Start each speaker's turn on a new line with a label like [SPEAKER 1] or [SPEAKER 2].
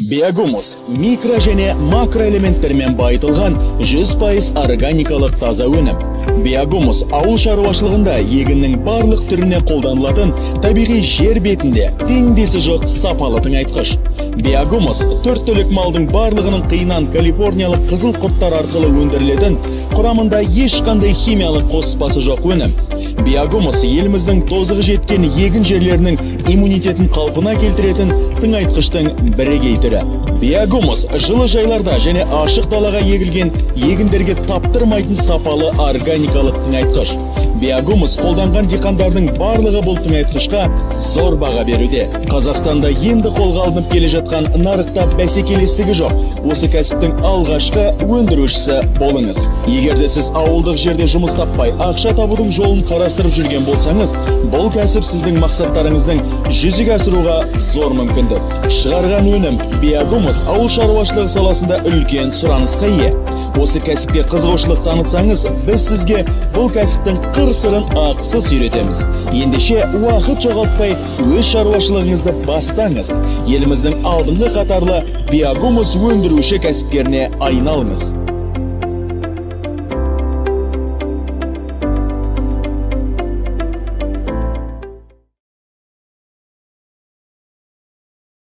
[SPEAKER 1] Биогумус микро және макроэлементтермен байытылған 100% органикалық таза өнім. Биогумус ауыл шаруашылығында егіннің барлық түріне қолданылатын табиғи жер бетінде теңдесі жоқ сапалы тыңайтқыш. Биогумус төрт түлік малдың барлығының қиынан калифорниялық қызыл құрттар арқылы өндірілетін, құрамында ешқандай химиялық қоспасы жоқ өнім. Биогумус еліміздің тозығы жеткен егін жерлерінің иммунитетін қалпына келтіретін тыңайтқыштың бірегей түрі. Биогумус жылы жайларда және ашық далаға егілген егіндерге таптырмайтын сапалы органикалық тыңайтқыш. Биогумус қолданған диқандардың барлығы бұл тыңайтқышқа зор баға беруде. Қазақстанда енді қолға алынып келе жатқан нарықта бәсекелестігі жоқ. Осы кәсіптің алғашқы өндірушісі болыңыз. Егер де сіз ауылдық жерде жұмыс таппай, ақша табудың жолын қарастырып жүрген болсаңыз, бұл кәсіп сіздің мақсаттарыңыздың жүзеге асыруға зор мүмкіндік. Шығарған өнім биогумус ауыл шаруашылығы саласында үлкен сұранысқа ие. Осы кәсіпке қызығушылық танытсаңыз, біз сізге бұл кәсіптің қыр-сырын ақысыз үйретеміз. Ендеше уақыт жоғалтпай өз шаруашылығыңызды бастаңыз. Еліміздің алдыңғы қатарлы биогумус өндіруші кәсіпкеріне айналыңыз.